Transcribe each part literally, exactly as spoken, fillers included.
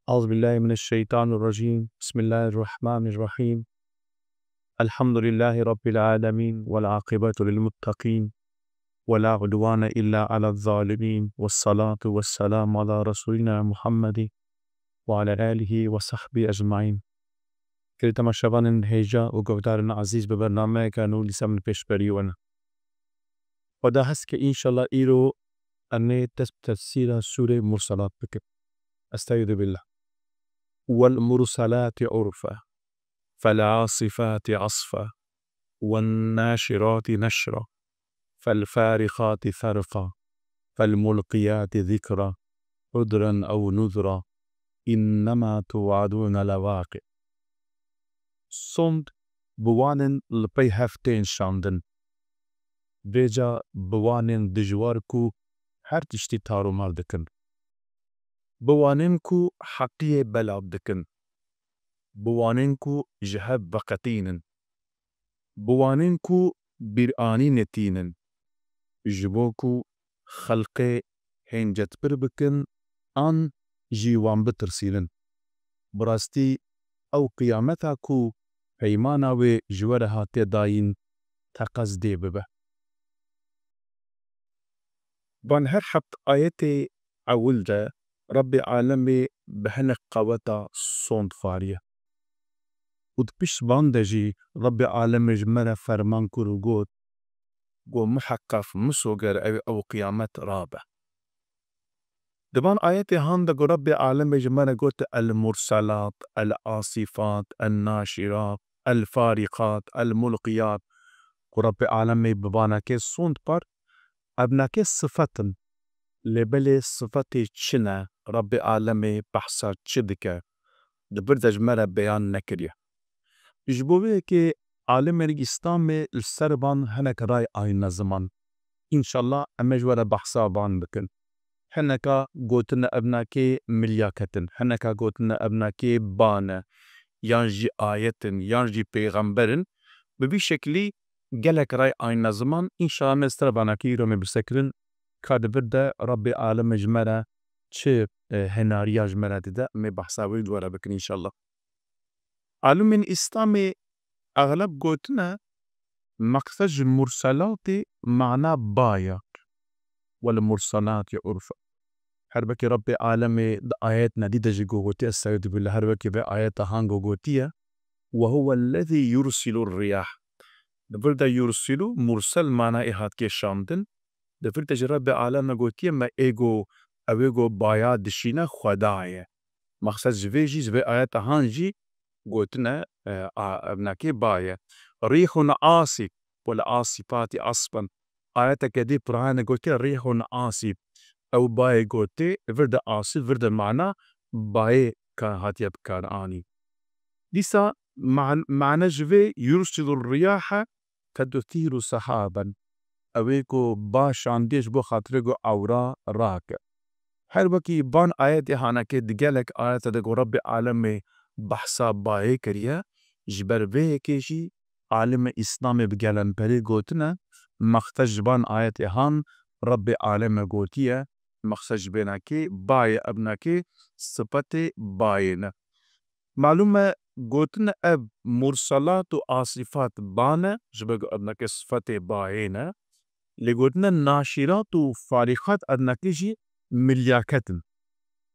أعوذ بالله من الشيطان الرجيم. بسم الله الرحمن الرحيم. الحمد لله رب العالمين، والعاقبة للمتقين، ولا عدوان إلا على الظالمين، والصلاة والسلام على رسولنا محمد وعلى آله وصحبه أجمعين. Gelê temaşevanên hêja û guhdarên ezîz, bi bernameyeke nû li ser min pêşberî we ne. Xweda hest ke înşallah îro em ê dest bi tefsîra Sûrê Murselat bikin. Estaizu billah. والمرسلات عرفا، فالعاصفات عصفا، والناشرات نشرا، فالفارقات فرقا، فالملقيات ذكرا، عذرا أو نذرا، إنما توعدون لواقع. Sond bi wanên li pey hev tên şandin. Vêca bi wanên dijwar ku her tiştî tarûmar dikin. Bi wanên ku heqiyê belav dikin. Bi wanên ku ji hev veqetînin. Bi wanên ku bîranînê tînin. Ji bo ku xelqê hêncetpir bikin an jî wan bitirsînin. Bi rastî ew qiyameta ku peymana wê ji we re hatiye dayîn teqez dê bibe. Van her heft ayetê ewil de Rebbê alemê bi hinek qeweta sond fariye. Û di pişt van de jî Rebbê alemê ji me re ferman kir û got, got, Miheqeq misoger ew, ew qiyamet rabe. Di van ayetê han de ku Rebbê alemê ji me re got, El-Murselat, El-Asifat, El-Naşirat, El-Fariqat, El-Mulqiyat, ku Rebbê alemê bi vanakê sond par, ev nakê sifet in. Lê belê sifetê çi ne? Rebbê alemê behsa çi dike? Di vir de ji me re beyan nekiriye. Ji bo vê yekê alimên Îslamê li ser van hinek ray anîne ziman. Înşallah em ê ji we re behsa van bikin. Hineka gotine ev nakê milyaket in, hineka gotine ev nakê ba ne, yan jî ayet in, yan jî pêxember in. Bi vî şekilî gelek ray anîne ziman. Înşallah em ê li ser vanakî îro em ê birsekirin ka di vir de Rebbê alemê ji me re çi, e, henariya ji me re dide, em ê behsa wê ji we re bikin înşallah. Alimên Îslamê exleb gotine, meqsed ji murselatê mana ba ye. Wel murselatî urfa. Her wekî Rebbê alemê di ayetna dî de jî gotiye, estaizu billah, her wekî vê ayeta han gotiye, "Ve huvellezî yursilur riyah." Di vir de yursilu, mursel manayê hatiye şandin. Di vir de jî Rebbê aleme gotiye, me ê go, ew ê go baya dişîne Xweda ye. Mexsed ji vê jî, ji vê ayeta han jî gotine, e, a, evnakê ba ye. Rîhun asif, wal asifati asfan. Ayeteke dî Qur'anê gotiye rîhun asif. Ew bayê gotê, vir de asif, vir de mana bayê ka hatiye bikaranî. Dîsa man-, mane ji vê yursilu riyahe fetutîru sehaben. Ew ê ku ba şandiye ji bo xatirê ku ewra rake. Her wekî van ayetê hanekê di gelek ayete de ku Rebbê alemê behsa bayê kiriye, ji ber vê yekê jî alimê Îslamê bi gelemperî gotine, mexsed ji van ayetê han Rebbê aleme gotiye, mexsed ji vê nakê bayê, ev nakê sifetê bayê ne. Malûm e, gotine ev murselat û asîfat ba ne, ji ber ku ev nake sifetê bayê ne. Lê gotine naşîrat û farîqat ev nake jî milyaket in.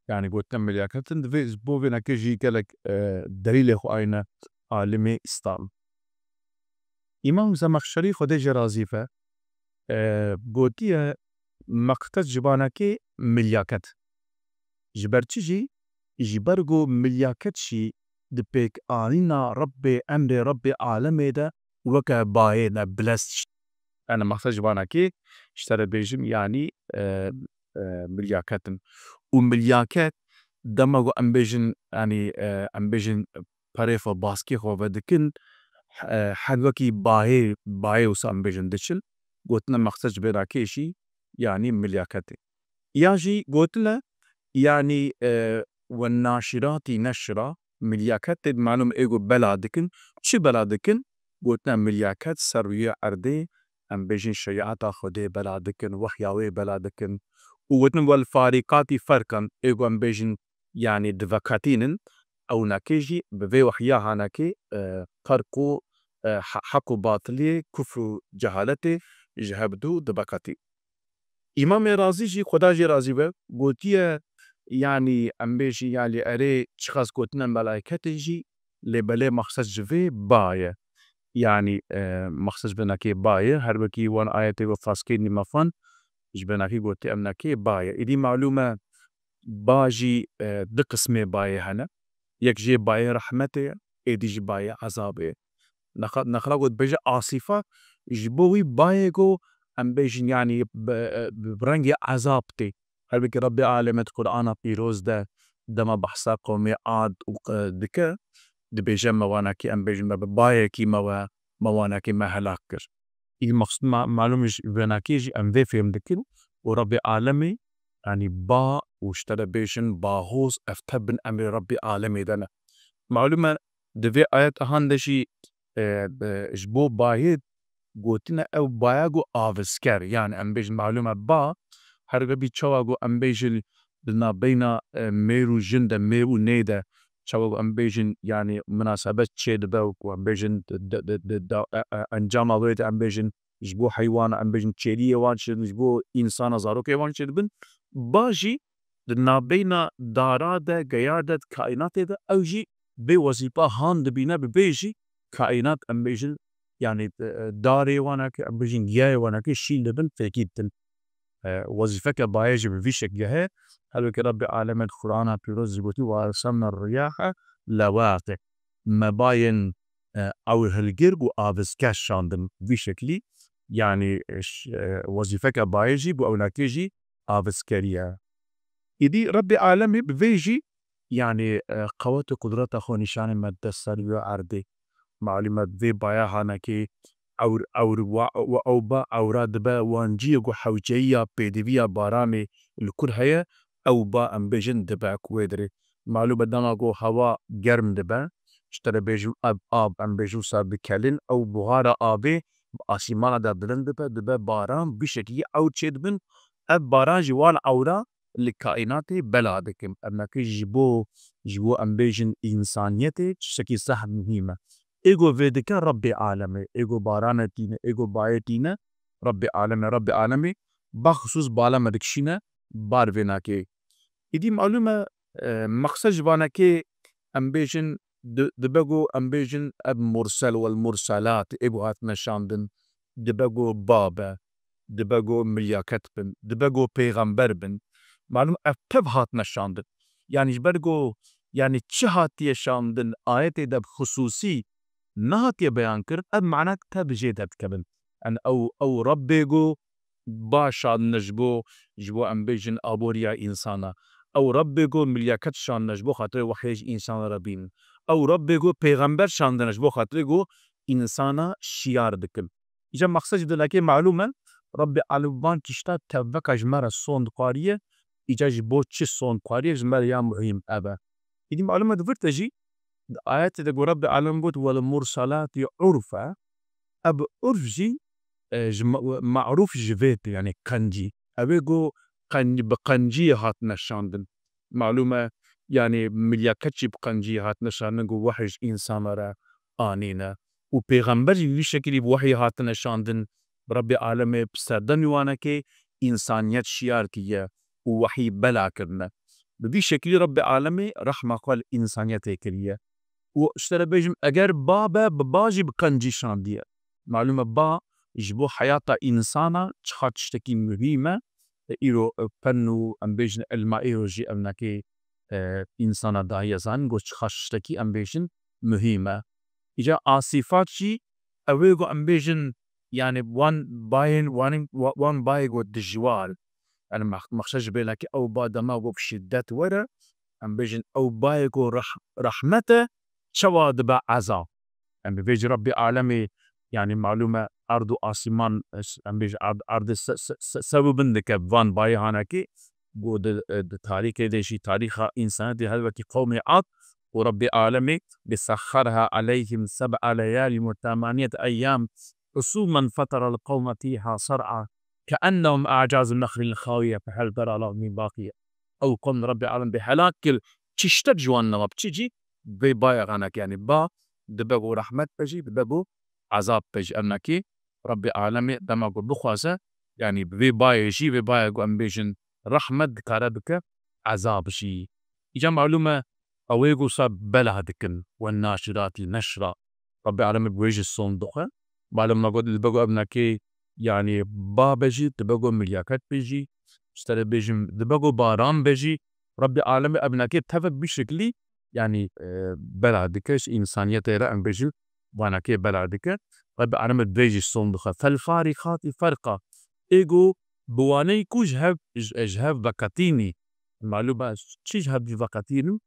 Yanî gotine milyaket in, divê ji bo vê nake jî gelek, e, delîlê xwe ayne alimê Îslam. Îmam Zemexşerî Xwedê jê razî be, e, gotiye, meqsed ji vanekê milyaket. Ji ber çi jî? Ji ber ku milyaket jî di pêkanîna Rebbê, emrê Rebbê alemê de weke bayê ne, blessed. Yani meqsed ji vanekê ji te re bêjim, yanî, e, e, milyaket in. Û milyaket dema ku em bêjin, yanî, e, em bêjin perê xwe, baskê xwe vedikin, e, her wekî bayê, bayê wisa em bêjin diçin, gotine meqsed ji vê rakê jî, yanî milyaketê. Yan jî gotine, yanî, e, we naşiratî neşra, milyaketê malûm ê ku bela dikin, çi bela dikin? Gotine milyaket ser rûyê erdê, em bêjin şerîeta Xwedê bela dikin, wehya wê bela dikin. Û gotin wel farîqatî ferkan, ê ku em bêjin yanî diveqetînin, ewnekê jî bi vê wehya hanekê, e, ferq û, e, he-, heq û batiliyê, kufr û cehaletê ji hevdu diveqetî. Îmamê Razî jî, Xweda jê razî be, gotiye, yanî em bêjin, yanî erê çiqas gotine melayketê jî, lê belê mexsed ji vê ba ye. Yanî, e, mexsed ji binekê ba ye, her wekî wan ayetê ku fazkirî me xwend, ji binekê gotiye em nekê ba ye. Îdî malûm e, ba jî, e, du qismê bayê hene. Yek jê bayê rehmetê ye, êdî jî bayê ezabê ye. Nexa-, nexra ku dibêje asifa, ji bo wî bayê ku em bêjin, yanî bi, bi rengê ezab tê. Her wekî Rebbê Alemê di Qur'ana Pîroz de dema behsa qewmê Ad û, e, dike, dibêje me wanakî em bêjin me bi bayekî me we, me wanakî me helak kir. Î maqsud ma-, malûm e ji venakê jî em vê fêm dikin û Rebbê Alemê, yanî ba û ji te re bêjin bahoz, ev tev bin emrê Rebbê Alemê de ne. Malûm e di vê ayet ahan de jî, e, e, ji bo bayê gotine ew baya ku avizker, yanî em bêjin malûm e ba, her wekî çawa ku em bêjin di navbeyna, e, mêr û jin de, mêr û nê de, çawa ku em bêjin, yanî minasebet çêdibe û ku em bêjin di, di, di, di, da, e, e, encama wê de em bêjin ji bo heywana, em bêjin çêliyê wan çêdibin, ji bo însana zarokê wan çêdibin, ba jî di navbeyna dara de, geya de, di kaînatê de ew jî vê wezîfa han dibîne, bi vê jî kaînat em bêjin, yanî, e, darê wanakê, em bêjin giyayê wanakê şîn dibin, fêkî ditin. E, wezîfeke bayê jî bi vî şekilî heye. Her wekî Rebbê Alemê di Qur'ana Pîroz jî gotî, "Ve erselne riyahe lewaqih." Me bayên, e, ewr hilgir û avizker şandin vî şekilî. Yanî, e, ş-, e, wezîfeke bayê jî bo ewnakê jî avizkerî ye. Îdî Rebbê Alemê bi vê jî, yanî, e, qewet û qudreta xwe nîşanê me dide ser wî erdê. Malûm e, vê baya hanekê ewr, ewr wa, wa ew ba ewra dibe wan ciyê ku hewceyiya pêdiviya baranê li kur heye, ew ba em bêjin dibe ku wê dirê. Malûm e, dema ku hewa germ dibe, ji te re bêjim ev ab, em bêjin wisa dikelin, ew buhara abê bi asîmana de bilind dibe, dibe baran, bi şekilî ewr çêdibin. Ev baran jî wan ewra li kaînatê bela dikin. Em neke ji bo, ji bo em bêjin însaniyetê tiştekî zehf muhîm e. Ê ku vê dike Rebbê Alemê, ê ku barane tîne, ê ku bayê tîne, Rebbê Alemê, Rebbê Alemê, baxusûs bala me dikişîne bar vê nakê. Îdî malûm e, e, mexsed ji vanekê em bêjin, di-, dibe ku em bêjin ev mursel wel murselat ê ku hatine şandin, dibe ku ba be, dibe ku milyaket bin, dibe ku pêxember bin. Malûm ev tev hatine şandin. Yanî ji ber ku, yanî çi hatiye şandin, ayetê de bi xusûsî nehatiye beyan kirin, ev mana tev jê derdikevin. Yanî ew, ew Rebbê ku ba şandine ji bo, ji bo em bêjin aboriya însana. Ew Rebbê ku milyaket şandine ji bo xatirê wehiyê ji însana re bînin. Ew Rebbê ku pêxember şandine ji bo xatirê ku însana şiyar dikin. Îca mexsed ji dilekê malûm e, Rebbê Alem van tişta tevveka ji me re son dixwariye, îca ji bo çi son dixwariye ji me re ya muhîm ev e. Îdî malûm e di vir de jî, di ayetê de ku Rebbê Alem got, "Wel mursalati urfa", ev urf jî, e, ji ma-, ma'rûf ji vê tê, yanî qencî. Ew ê ku qen-, bi qenciyê hatine şandin. Malûm e, yanî milyaket jî bi qenciyê hatine şandin ku wehî ji însana re anîne. Û pêxember jî bi vî şekilî bi wehî hatine şandin. Rebbê Alemê bi serdemî wanekê însaniyet şiyar kiriye û wehî bela kirine. Bi vî şekilî Rebbê Alemê rehma xwe li însaniyetê kiriye. Û ji te re bêjim, eger ba be, bi ba jî bi qencî şandiye. Malûm e, ba ji bo heyata însana çiqa tiştekî muhîm e. E, îro, e, fen û em bêjin ilma îro jî ev nekê, e, însana dahiye zanîn, got çiqa tiştekî em bêjin muhîm e. Îca asîfat jî ew ê ku em bêjin, yanî wan bayên, wan, wa-, wan bayê ku dijwar. Yanî mex-, mexşe ji bê nekê ew ba dema ku bi şiddet were, em bêjin ew bayê ku reh-, rehmet e, çawa dibe ezab. Em bi vê jî Rebbî alemê, yanî malûm e, erd û asîman, em bêjin erd, erdê se-, se-, se-, ser û bin dike van bayê hanekê, ku di, di tarîxê de jî, tarîxa însaniyetê her wekî qewmê Ad û Rebbî alemê bi sexxerha aleyhim seb'a leyalin ve temaniyete eyyam husumen feterel qewme fîha ser'a keennehum a'cazu nexlin xawiye fehel tera lehum min baqiye. Ew qewm Rebbî alem bi helak kir, çiştek ji wan nava bi çi cî? Vê baya hanekê, yanî ba dibe ku rehmet be jî, dibe ku ezab be jî. Evnekê Rebbê Alemê dema ku bixwaze, yanî bi vê bayê jî, vê baya ku em bêjin rehmet dikare bike ezab jî. Îca malûm e, ew ê ku sa belah dikin, "Wen naşiratî neşra." Rebbê Alemê bi wê jî sond dixwe. Malûm me got, dibe ku evnekê, yanî ba be jî, dibe ku milyaket be jî, ji te re bêjim, dibe ku baran be jî, Rebbê Alemê evnekê tevek bî şeklî, yanî, e, belah dike, ji însaniyetê re em bêjin, vanekê belah dike. Rebbê Alemê bi vê jî sond dixwe. "Fel farixatî ferqa." Ê ku bi waneyî ku ji hev, ji, ji hev veqetînî. Malûm e, çi ji hev veqetînin?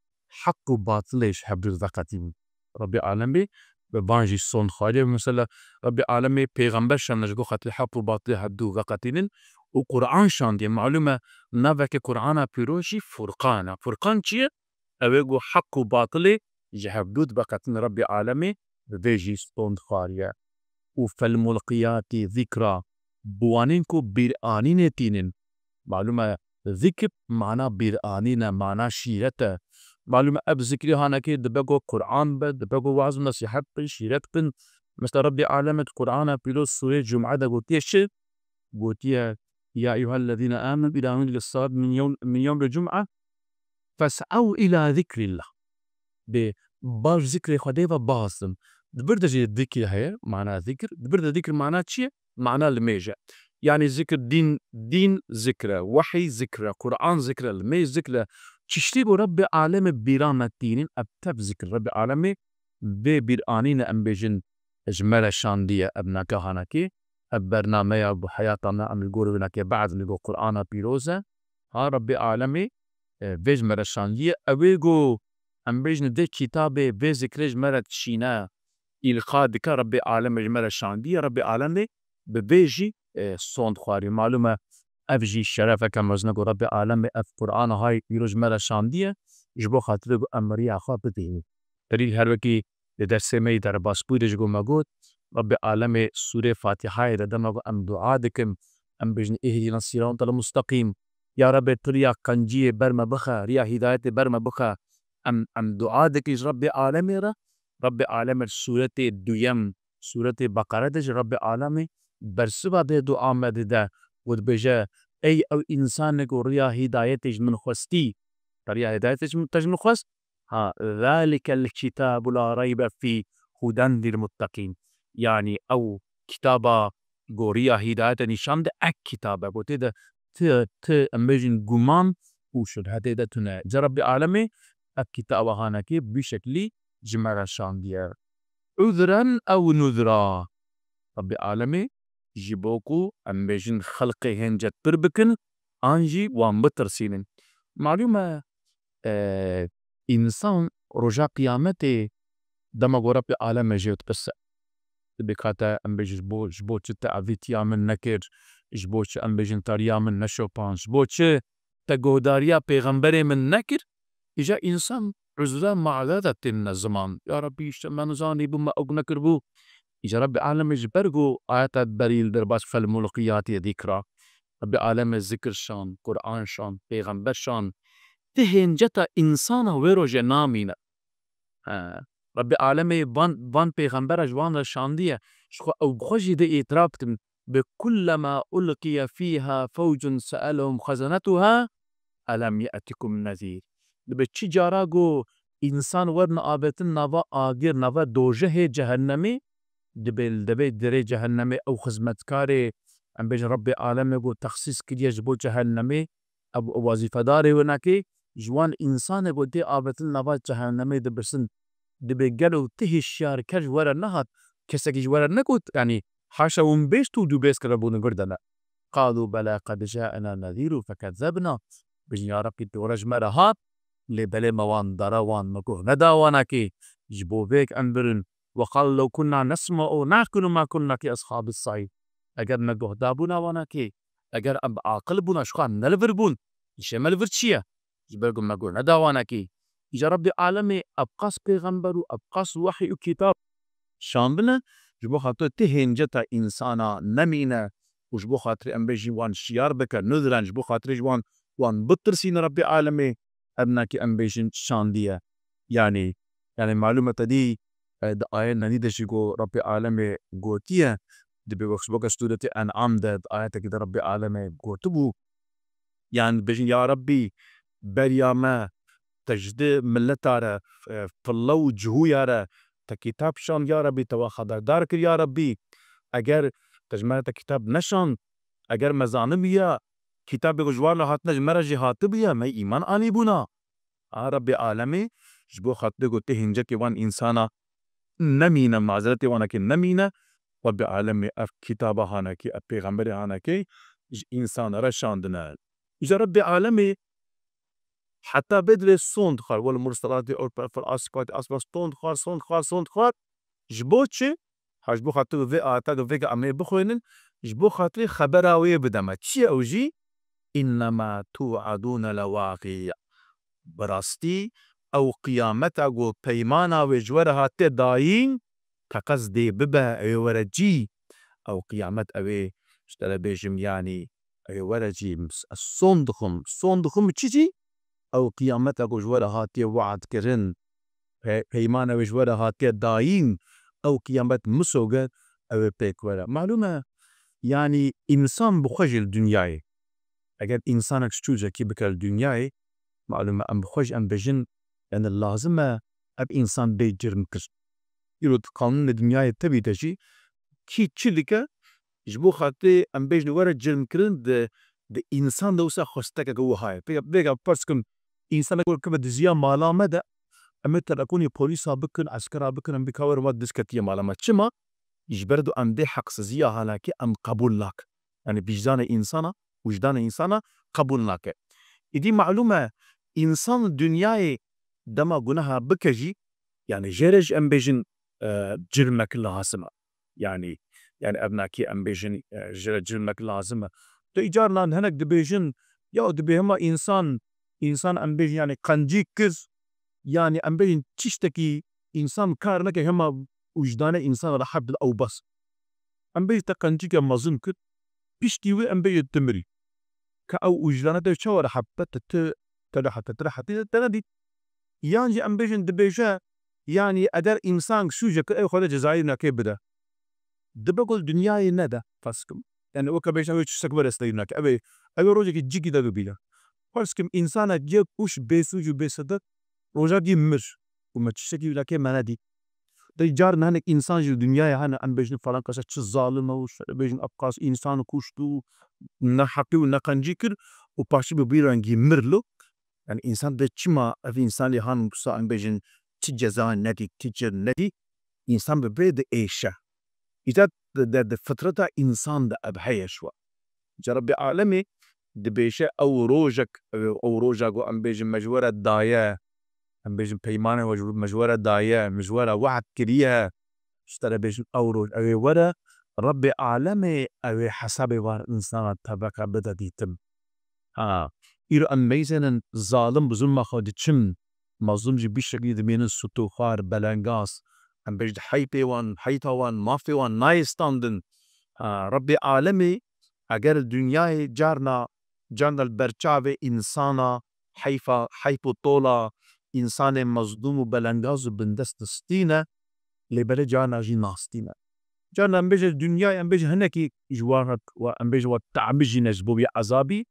Heq û batilê ji hev veqetînin. Rebbê Alemê bi van jî sond xwariye. Mesela Rebbê Alemê pêxember şandiye ji bo xatirê heq û batilê hev du veqetînin û Quran şandiye. Malûm e, naveke Qurana Pîroz jî Furqan e. Furqan çi ye? Ew ê ku heq û batilê ji hev du diveqetin. Rebbê Alemê bi vê jî sond xwariye. Û "Fel mulqiyatî zikra", bi wanên ku bîranînê tînin. Malûm e, zikr mana bîranîn e, mana şîret e. Malûm e, ev zikrê hanekê dibe ku Quran be, dibe ku waz û nesîhet bin, şîret bin. Mesela Rebbê Alemê di Qurana Pîroz Sûreyê Cum'e de gotiye çi? Gotiye, "Ya eyyuhellezîne âmenû îzâ nûdiye lis-salâti min yewm-, min yewmil cum'e fes'ew îlâ zikrîllah." Bê, baş zikrê Xwedê ve baz bin. Di vir de jî zikir heye, mana zikir. Di vir de zikir mana çi ye? Mana limêj e. Yanî zikir dîn, dîn zikir e, wehî zikir e, Quran zikir e, limêj zikir e. Çiştî ku Rebbê Alemê bîra me tînin, ev tev zikir. Rebbê Alemê vê bîranîne, em bêjin, ji me re şandiye ev nake hanekê. Ev bernameya bi heyata me em li gor wê nake be'd li gor Qur'ana Pîroz e. Ha Rebbê Alemê, e, vê ji me re şandiye. Ew ê ku em bêjin vê kitabê vê zikrê ji me re dişîne, îlqa dike, Rebbê Alemê ji me re şandiye. Rebbê Alemê bi vê jî, e, sond xwarî. Malûm e, ev jî şerefeke mezin e ku Rebbê Alemê ev Qur'ana hay pîroz ji me re şandiye, ji bo xatirê ku em riya xwe bibînin. Herî her wekî di dersê me yî derbasbûyî de ji bo me got, Rebbê Alemê Sûrê Fatîhayê de dema ku em dua dikin, em bêjin, "Îhdîne sîratel mustaqîm." Ya Rebbê, tu riya qenciyê ber me bixe, riya hîdayetê ber me bixe. Em, em dua dikin ji Rebbê Alemê re. Rebbê Alemê sûretê duyem, sûretê Beqere de jî Rebbê Alemê bersiva vê dua me dide û dibêje, "Ey ew însanê ku riya hîdayetê ji min xwestî, te riya hîdayetê ji min, te ji min xwest, ha, zalikel kitabu la reybe fî huden lil muttaqîn." Yanî ew kitaba ku riya hîdayetê nîşan de, ek kitab e, ku tê de ti, ti, em bêjin guman û şubhe tê de tune. Ca Rebbê Alemê ev kitaba hanekê bi vî şeklî ji me re şandiye. Uzren ew nuzra. Rebbê Alemê ji bo ku em bêjin xelqê hêncet pir bikin, an jî wan bitirsînin. Malûm e, e, însan roja qiyametê dema ku Rebbê Alemê jê dipirise. Dibê ka te, em bêjin, ji bo, ji bo çi te evîtiya min nekir, ji bo çi, em bêjin, te riya min neşopand, ji bo çi te guhdariya pêxemberê min nekir? Îca însan uzre, mazeret tênine ziman. Ya Rebbî, îşte me nizanîbû, me ew nekiribû. Îca Rebbê Alemê ji ber ku ayeta berî li derbas "fel mulqiyatî zîkra", Rebbê Alemê zikir şand, Qur'an şand, pêxember şand. Ti hênceta însana wê rojê namîne. He. Rebbê Alemê van, van pêxembera ji wan re şandiye. Ji xwe ew bi xwe jî dê îtiraf bikin. Bi "Kullema ulqiye fîha fewcun se'elehum xezenetuha elem ye'tikum nezîr." Dibe çi cara ku însan werine avêtin nava agir, nava dojehê, cehennemê, dibe li devê derê cehennemê ew xizmetkarê, em bêjin Rebbê Alemê ku texsîs kiriye ji bo cehennemê, ev wezîfedarê winekê, ji wan însanê ku tê avêtin nava cehennemê dipirsin, dibê gelo ti hişyarker ji we re nehat, kesekî ji we re negot, yanî haşa hûn bêst û dûbêst kiribûn vir de ne. Qalû belâ qed câena nezîrû fekezzebna. Bêjin, ya Rebbî, dore ji me re hat, lê belê me wan dara wan, me guh neda wanakê, ji bo vê yek em birin. Ve qalû lew kunnâ nesme'û na'qilû ma kunnâ fî eshabis se'îr. Eger me guh dabûna wanakê, eger em bi aqil bûna, ji xwe em ne li vir bûn, îşê me li vir çi ye? Ji ber ku me guh neda wanekî. Îca Rebbê Alemê ev qas pêxember û ev qas wehî û kitab şandine, ji bo xatir ti hênceta însana nemîne û ji bo xatirê em bêjî wan şiyar bike, nuzren, ji bo xatirê ji wan, wan bitirsîne Rebbê Alemê. evnakî em bêjin şandiye. Yanî, yanî malûm e te dî, e, di ayetên dî de jî ku Rebbê Alemê gotiye, dibê wek, weke Sûretê En'am de, di ayetekî de Rebbê Alemê gotibû, yan dibêjin, Ya Rebbî, beriya me te ji di mileta re, e, fille û cihûya re te kîtab şand, ya Rebbî, te wan xeberdar kir, ya Rebbî, eger te ji me re te kîtab neşand, eger me zanibiya kîtabê ku ji wan re hatine ji me re jî hatibûya, me îman anîbûna. A Rebbê Alemê ji bo xatirê ku tê hincekê wan însana nemîne, mazeretê wanekê nemîne, Rebbê Alemê ev kîtaba hanekê, ev pêxemberê hanekê ji însana re şandine. Îja Rebbê Alemê heta bê divê sond xwar, wel murselatê urfa, fil asifat asfa, sond xwar, sond xwar, sond xwar. Ji bo çi? Ha, ji bo xatir vê ayeta, vê ke em ê bixwînin, ji bo xatirê xebera wê bide me. Çi ye ew jî? "Înnema tu'edûne lewaqî." Bi rastî ew qiyameta ku peymana wê ji we re hatiye dayîn, teqez dê bibe, ew ê were cî. Ew qiyamet ew ê, ji te re bêjim, yanî, ew ê were cî. Ez son dixwim, son dixwim çi cî? Ew qiyameta ku ji we re hatiye we'd kirin, pe-, peymana wê ji we re hatiye dayîn, ew qiyamet misoge ew ê pêk were. Malûm e, yanî, însan bi xwe jî li dinyayê, eger însanek sûcekî bike li dinyayê, malûm e, em bi xwe jî em bêjin, yanî lazim e ev însan bê cirm kir. Îro di qanûnê dinyayê tevî de jî kî çi dike, ji bo xatirê em bêjin were cirmkirin di, di însan de wisa xwestekeke wiha ye. Pêka, pêka ferz kim, însanek were keve diziya mala me de, em ê telefonê polîsa bikin, eskera bikin, em bê ka were ma dizketiye mala me. Çima? Ji ber ku em bê heqsiziya hanekê em qebûl nakin. Yanî wijdanê însana, wijdanê însana qebûl nake. Îdî malûm e, însan dinyayê dema guneha bike jî, yanî jê re jî em bêjin, e, cirmek lazim e. Yanî, yanî evnakî em bêjin, e, jê re cirmek lazim e. Tu îcar nan hinek dibêjin, ya dibê hema însan, însan em bêjin, yanî qencî kir, yanî em bêjin tiştekî însan kar neke hema wijdanê însan rehet bide ew bes. Em bêjin te qencîke mezin kir, piştî wê em bêjin tu mirî. Ka ew wijdanê te çawa rehet be, te, te, te rehet, te rehetî te nedît. Yan jî em bêjin dibêje, yanî eger însan sûceke ew xwe de cezayê nakê bide. Dibe ku li dinyayê nede, ferz kim. Yanî weke bêjin ew ê tiştek were seyr nake. Ew ê, ew ê rojekî cîkî de bibîne. Ferz kim însanek yek ûş bêsûc û bêsedek rojekî mir û me tiştekî wî nakê me nedît. Dê carin hinek însan jî li dinyayê hene, em bêjin falan kesa çi zalim e û şerê bêjin ev qas însan kuşt û neheqî û neqencî kir û paşî bi vî rengî mir lo. Yanî însan dê çima ev însanê han wisa em bêjin çi ceza nedî, çi cir nedî, însan bi vê diêşe. Îca di, di, di fitreta însan de ev heye ji we. Îca Rebbê Alemê dibêje ew rojek, ew, ew roja ku em bêjin me ji we re daye, em bêjin peymanê we ji, me ji we re daye, me ji we re wehd kiriye, ji te re bêjin ew roj, ew ê were, Rebbê Alemê ew ê hesabê wan însana teveke bide dîtin. Ha, îro em meyzênin zalim bi zulma xwe diçin, mazlûm jî bî şeklî dimînin sûtûxwar, belengaz. Em bêjin heypê wan, heypa wan, mafê wan nayê standin. Ha, Rebbê Alemê eger li dinyayê carna, carna li ber çavê însana heyfa, heyf û tola însanê mezlûm û belengaz û bindest distîne, lê belê carna jî nastîne. Carna em bêje dinyayê, em bêje hinekî ji wan re, wa em bêje wa te'bijîne ji bo wî ezabî,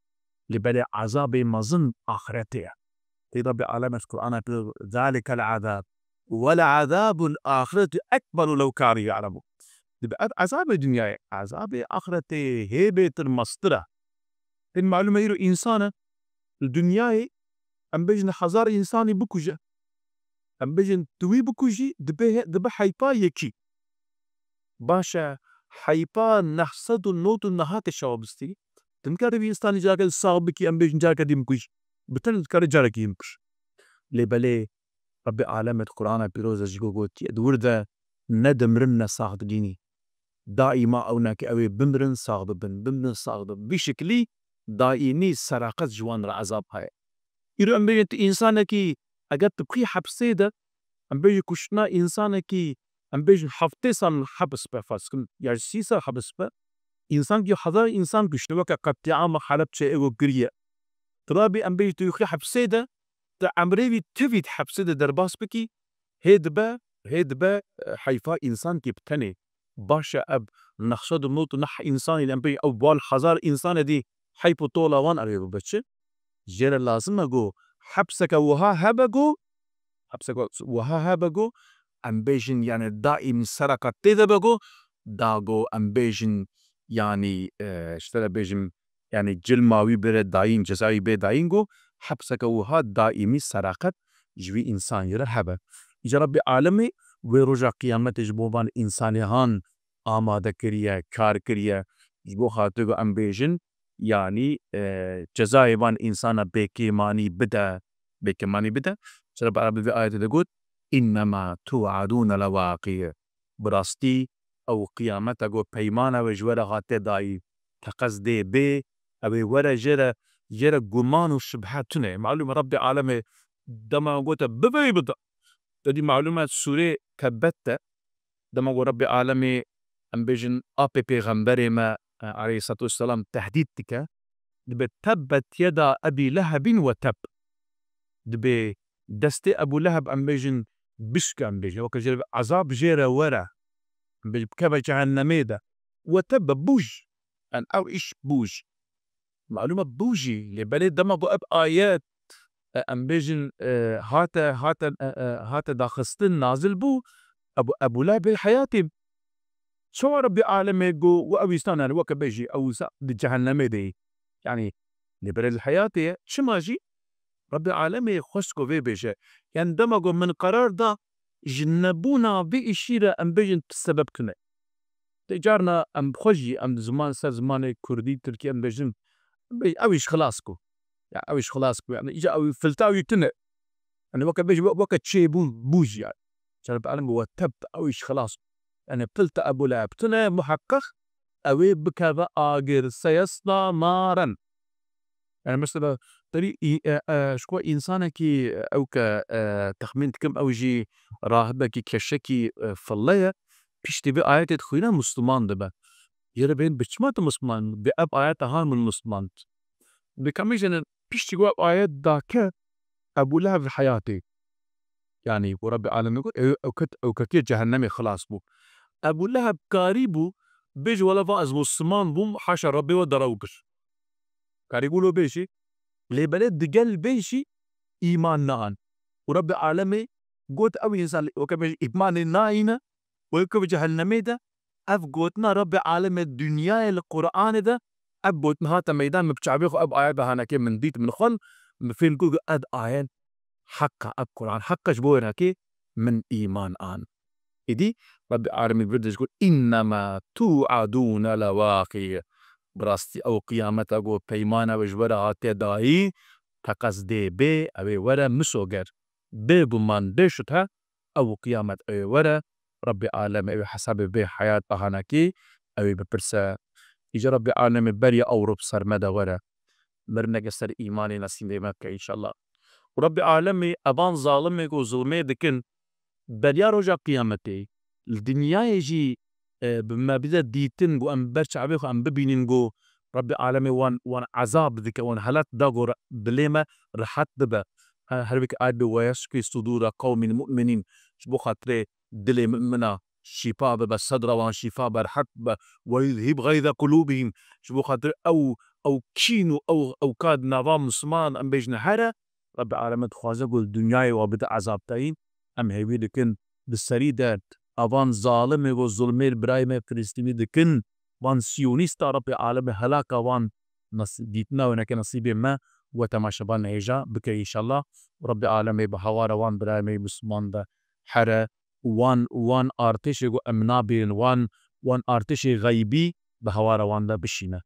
lê belê ezabê mezin axretê ye. Tê Rebbê Alemê ji Qur'ana pir, "Zalikel azab, wel azabul axireti ekberu lew kanu ya'lemun." Dibe ev ezabê dinyayê, ezabê axretê hê bêtir mestir e. Tên malûm e îro însan e, li dinyayê em bêjin hezar însanî bikuje. Em bêjin tu wî bikujî, dibe, dibe heypa yekî. Baş e, heypa neh sed û nod û neh tê çawa bistî? Tu nikarî vî însanî careke sax bikî, em bêjin careke din bikujî. Bi tenê dikarî carekî din bikujî. Lê belê Rebbê Alemê di Qur'ana Pîroz de jî gotiye, di wir de ne dimirin ne sax dibînî. Daîma ew nake ew ê bimirin sax bibin, bimirin sax bibin. Vî şiklî daîmî seraqet ji wan re ezab heye. Îro em bêjin tu însanekî, eger tu bixî hepsê de, em bêjin kuştina însanekî, em bêjin heftê sal hepis be, ferz kin, ya jî sî sal hepis be, însankî hezar însan kuştiye, weke qetlîama Helebçe êgo kiriye. Tu rabî em bêjin tu yixî hepsê de, tu emrê wî tivî di hepsê de derbas bikî, hê dibe, hê dibe, e, heyfa însankî bi tenê. Baş e, ev neh sed û nod û neh însanî em pê ew bal hezar însanê dî heyf û tola wan erê bibe çi? Jê re lazim e ku hepseke wiha hebe ku, hepseke wiha hebe ku em bêjin, yani daîm seraka tê de be ku, da ku em bêjin, yani, e, ji te re bêjim, yani cilma wî bêre dayîn, ceza wî bê dayîn ku hepseke wiha daîmî seraqet ji wî însanî re hebe. Îca Rabbî Alemê wê roja qiyametê ji bo van însanê han amade kiriye, kar kiriye. Ji bo xatir ku em bêjin, yanî, e, cezayê van însana bêkêmanî bide, bêkêmanî bide. Ji Rabbî Alemê vê ayetê de got, "Înnema tu'adûne lewaqî." Bi rastî ew qiyameta ku peymana we ji we re hate dayî, teqez dê bê, ew ê were jê re, jê re guman û şibhe tune. Malûm e Rabbî Alemê dema gote bibe wî bide. Te dî malûm e sûrê Tebbet de, dema ku Rabbî Alemê, em bêjin, apê pêxemberê me, e, aleyhisselatu vesselam tehdîd dike, dibe, "Tebbet yeda Ebî Lehebîn we teb." Dibe destê Ebû Leheb, em bêjin, bişke, em bêjin, weke jê re ezab jê re were, em bêjin, bikeve cehennemê de. We tebbe, bûj. Yani ew îş bûj. Malûm e bûjî, lê belê dema ku ev ayet, e, em bêjin, e, hate, hate, e, e, hate daxistin, nazil bû, Ebû, Ebû Leheb ê heyatî. Çawa Rabbî Alemê got, û ew însan, yani weke bêjî, ew însan di cehennemê de ye. Yani, lê belê li heyatê ye. Çima jî? Rabbî Alemê xwest ku vê bêje. Yani dema ku min qerar da, ji nebûna vê îşî re em bêjin tu sebeb tune. Lê carna em bi xwe jî, em di ziman, ser zimanê kurdî, tirkî em bêjin, em bê-, ew îş xilas bû. Ya ew îş xilas bû. Yani îca ew filta wî tune. Yani weke bêjî, we-, weke çêbûn, bûj yani. Cenab Elî we teb, ew îş xilas bû. Yani filta Ebû Leheb tune, muheqeq ew ê bikeve agir, seyesla naren. Yani mesela, terî, î-, e, e, ji xwe însanekî, e, ew ke, e, texmîn dikim, ew jî rahibekî, keşekî, e, fille ye, piştî vê ayetê dixwîne, Musliman dibe. Yê re bên bi çima tu Musliman? Bi ev ayeta han min Musliman. Bi kamî jinin piştî ku ev ayet dake, Ebû Leheb li heyatê. Yani, ku Rabbî Alemê got, ew, ew ket, ew ketiye cehennemê, xilas bû. Ebû Leheb karî bû, bêje, wela va ez Musliman bûm, haşa Rabbê we derew kir. Karî bû lo bêjî, lê belê digel vê jî îman nean. Û Rabbî Alemê got, ew însan weke bêjî îmanê nayîne, wê keve cehennemê de, ev gotina Rabbî Alemê dinyayê li Qur'anê de, ev gotin hate meydan, min bi çavê xwe ev ayet hanekê min dît, min xwend, min fêm kir ku ev ayet heq e, ev Qur'an heq e, ji bo wê rehkê min îman an. Êdî Rabbî Alemê vir dişt got, "Înnema tu'adûne lewaqî." Bi rastî ew qiyameta ku peymana we ji we re hatiye dayî, teqez dê bê, ew ê were misoger. Bêguman, bê şubhe, ew qiyamet ê were, Rabbî Alemê ê hesabê vê heyat ahanekî, ew ê bipirse. Îca Rabbî Alemê beriya ew rû bi ser me de were. Mirineke ser îmanê nesîbê me bike înşallah. Û Rabbî Alemê evan zalimê ku zulmê dikin, beriya roja qiyametê, li dinyayê jî, e, bi me bide dîtin, ku em ber çavê xwe em bibînin, ku Rabbî Alemê wan, wan ezab dike, wan helak da, ku re-, dilê me rehet bibe. He-, her wek ayet bê, "Ve yeşfî sudûre qewmîn mu'minîn." Ji bo xatirê dilê mumina şîfa bibe, sedra wan şîfa be, rehet bibe. "Ve yuzhîb gayze qulûbihîm." Ji bo xatir ew, ew kîn û ew, ew ka di nava Misliman, em bêjin here, Rabbî Alemê dixwaze ku li dinyayê we bide ezabdayîn. Em hêvî dikin bi serî de avan zalimê ku zulmê li birayê me Filistînî dikin, van siyonîsta Rabbî Alemê helaka wan nas-, dîtina wê neke nesîbê me we temaşevan hêja bike înşallah. Rabbî Alemê bi hawara wan birayê me Misliman de here û wan, wan artêşê ku em nabînin, wan, wan artêşê xeybî bi hawara wan de bişîne.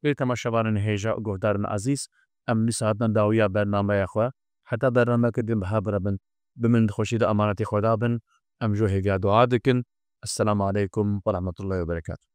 Ê temaşevanên hêja û guhdarên ezîz, em dîsa hatin dawiya bernameya xwe. Heta bernameyeke din bi hev re bin. Bi min di xweşî de emanetê Xweda bin. Em ji we hêviya dua dikin. Esselamu aleykum ve rahmetullahi ve berekatuhu.